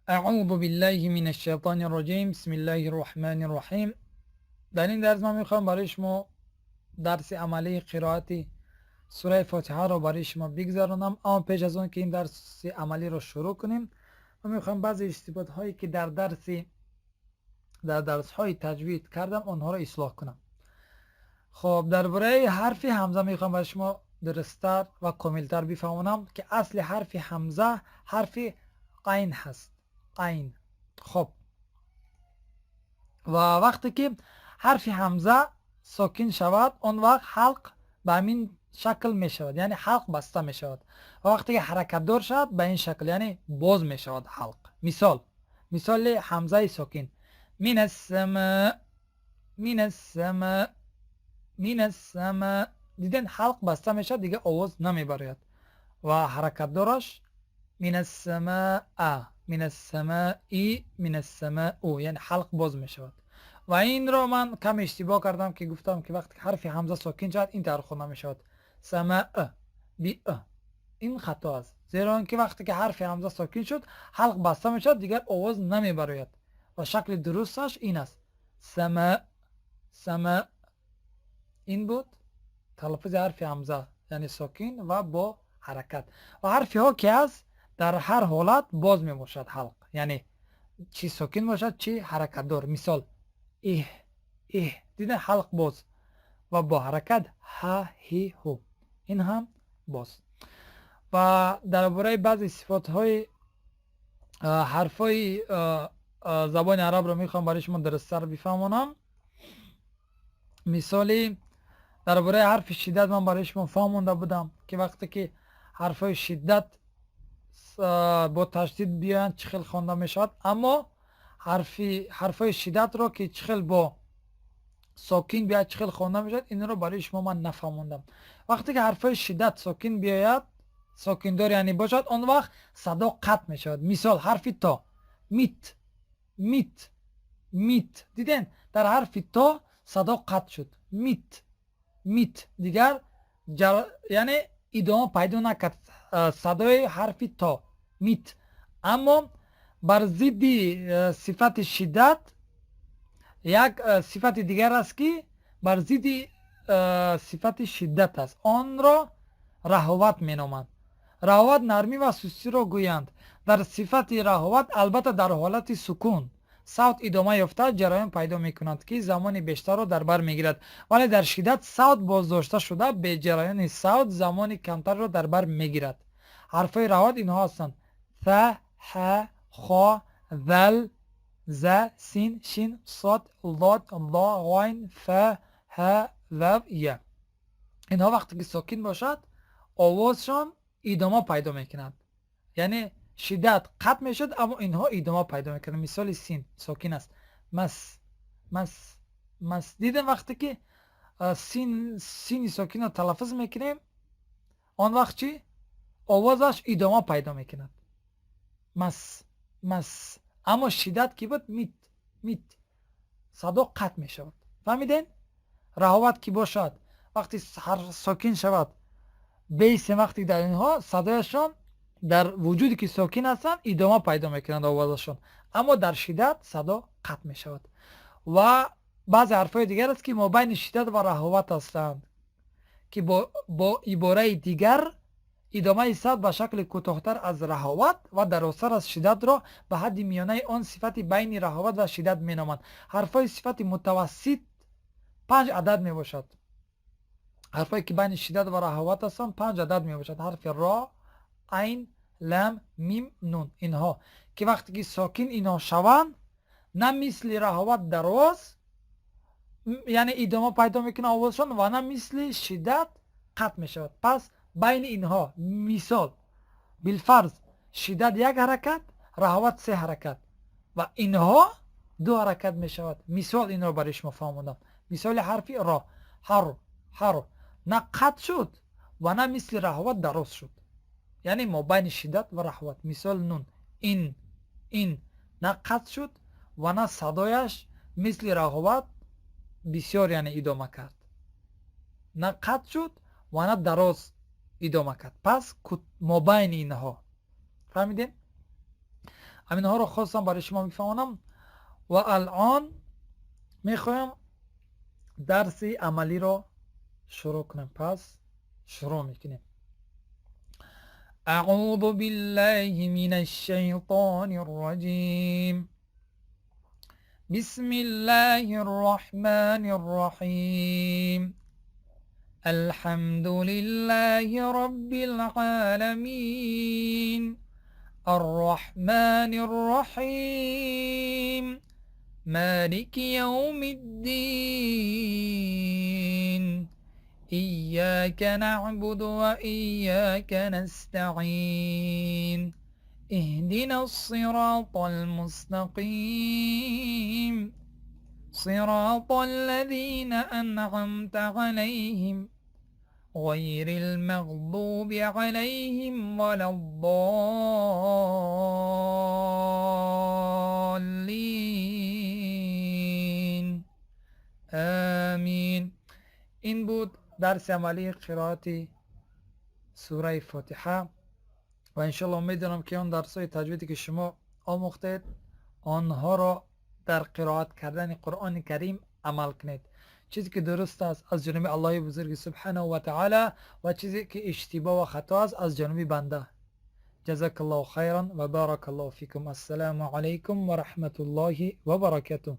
اعوذ بالله من الشیطان الرجیم. بسم الله الرحمن الرحیم. در این درس من میخوام برای شما درس عملی قرائت سوره فاتحه را برای شما بگذرانم. اما پیش از اون که این درس عملی را شروع کنیم، من میخوام بعضی اشتباهات هایی که در درس های تجوید کردم، آنها را اصلاح کنم. خب، درباره حرف همزه میخوام برای شما درستتر و کاملتر بفهمونم که اصل حرف همزه حرف عین هست، عین. خب، و وقتی که حرف همزه ساکن شود، آن وقت حلق به همین شکل می شود، یعنی حلق بسته می شود، و وقتی که حرکت دار شود، به این شکل، یعنی باز می شود حلق. مثال همزه ساکن: من السماء، من السماء، من السماء. دیدن، حلق بسته می شود، دیگه آواز نمی براید. و حرکت دارش: من السماء، من السماء، من السماء، یعنی حلق باز می شود. و این را من کم اشتباه کردم که گفتم که وقتی حرف همزه ساکن شود، این طور خوانده می شود، سماء بی. این خطا است، زیرا که وقتی که حرف همزه ساکن شد، حلق بسته می شود، دیگر آواز نمی براید و شکل درستش این است: سماء، سماء. این بود تلفظ حرف همزه، یعنی ساکن و با حرکت. و حرف ها که است، در هر حالت باز می باشد حلق، یعنی چی ساکن باشد، چی حرکت دار. مثال: اه، اه. دیدن، حلق باز و با حرکت ه، هی، هو، این هم باز. و درباره بعضی صفات های حرف های زبان عرب رو میخوام برای شما درستتر بفهمونم. مثالی درباره حرف شدت من برای شما فهمونده بودم که وقتی که حرف های شدت با تشدید بیاین، چه خیل خوانده میشود. اما حرفای شدت را که چه خیل با ساکین بیاید، چه خیل خوانده میشود، این رو برای شما من نفهموندم. وقتی که حرفای شدت ساکین بیاید، ساکیندار یعنی باشد، آن وقت صدا قطع میشود. مثال حرف تا: میت، میت، میت. دیدن، در حرف تا صدا قطع شد. میت، میت. دیگر یعنی ادامه پیدا نکرد صدای حرف تا، میت. اما بر ضد صفت شدت یک صفت دیگر است که بر ضد صفت شدت است، آن را رهاوت مینامند. رهاوت نرمی و سستی را گویند. در صفت رهاوت، البته در حالت سکون، صوت ادامه یافته جریان پیدا میکند که زمان بیشتر را در بر میگیرد، ولی در شدت صوت بازداشته شده، به جریان صوت زمان کمتر را در بر میگیرد. حرفای رهاوت اینها هستند: ث، ح، خ، ذل، ز، سین، شین، صاد، ضاد، ضا، غین، ف، ه، واو، ی. اینها وقتی که ساکن باشد، آوازشان ادامه پیدا میکنند، یعنی شدت قطع میشد، اما اینها ادامه پیدا میکنند. مثال سین ساکن است: مس، مس، مس. دیدم، وقتی که سین، سین ساکن را تلفظ میکنیم، آن وقت چی؟ آوازش ادامه پیدا میکند: مس، مس. اما شدت که بود، میت، میت، صدا قطع میشود. فهمیدین؟ رهاوت که باشد، وقتی حرف ساکن شود، بیس وقتی در اینها صدایشان در وجودی که ساکن هستند، ادامه پیدا میکنند آوازشان، اما در شدت صدا قطع میشود. و بعضی حرفای دیگر است که مابین شدت و رهاوت هستند که با عباره دیگر ادامه صوت به شکل کوتاهتر از رهاوت و درازتر از شدت را به حد میانه آن صفت بین رهاوت و شدت مینامند. حرفای صفت متوسط پنج عدد می باشد. حرفایی که بین شدت و رهاوت هستند، پنج عدد می باشد: حرف را، عین، لام، میم، نون. اینها که وقتی که ساکن اینها شوند، نه مثل رهاوت دراز، یعنی ادامه پیدا میکنه آوازشان، و نه مثل شدت قطع میشود. پس بین اینها. مثال بالفرض شدت یک حرکت، رهاوت سه حرکت و اینها دو حرکت میشود. مثال این رو برای شما فهموندم. مثال حرف را: حر، حر. نه قطع شد و نه مثل رهاوت دراز شد، یعنی ما بین شدت و رهاوت. مثال نون: این، این. نه قطع شد و نه صدایش مثل رهاوت بسیار، یعنی ادامه کرد. نه قطع شد و نه دراز ادامه کرد. پس مابین اینها. فهمیدین؟ ҳаминҳоро хостам барои шумо бифаҳмонам ва алъон мехоҳам дарси амалиро шурӯъ кунем. Пас шурӯъ мекунем. أعوذ بالله من الشيطان الرجيم. بسم الله الرحمن الرحيم. الحمد لله رب العالمين. الرحمن الرحيم. مالك يوم الدين. إياك نعبد وإياك نستعين. اهدنا الصراط المستقيم. صراط الذين أنعمت عليهم غير المغضوب عليهم ولا الضالين. آمین. این بود درس عملی قرائت سوره فاتحه و انشالله امیدوارم که آن درس های تجویدی که شما آموختید آنها را در قرائت کردن قرآن کریم عمل کنید. چیزی که درست است از جانب الله بزرگ سبحانه و تعالی و چیزی که اشتباه و خطا است از جانب بنده. جزاک الله خیرا و بارک الله فیکم. السلام علیکم و رحمت الله و برکاته.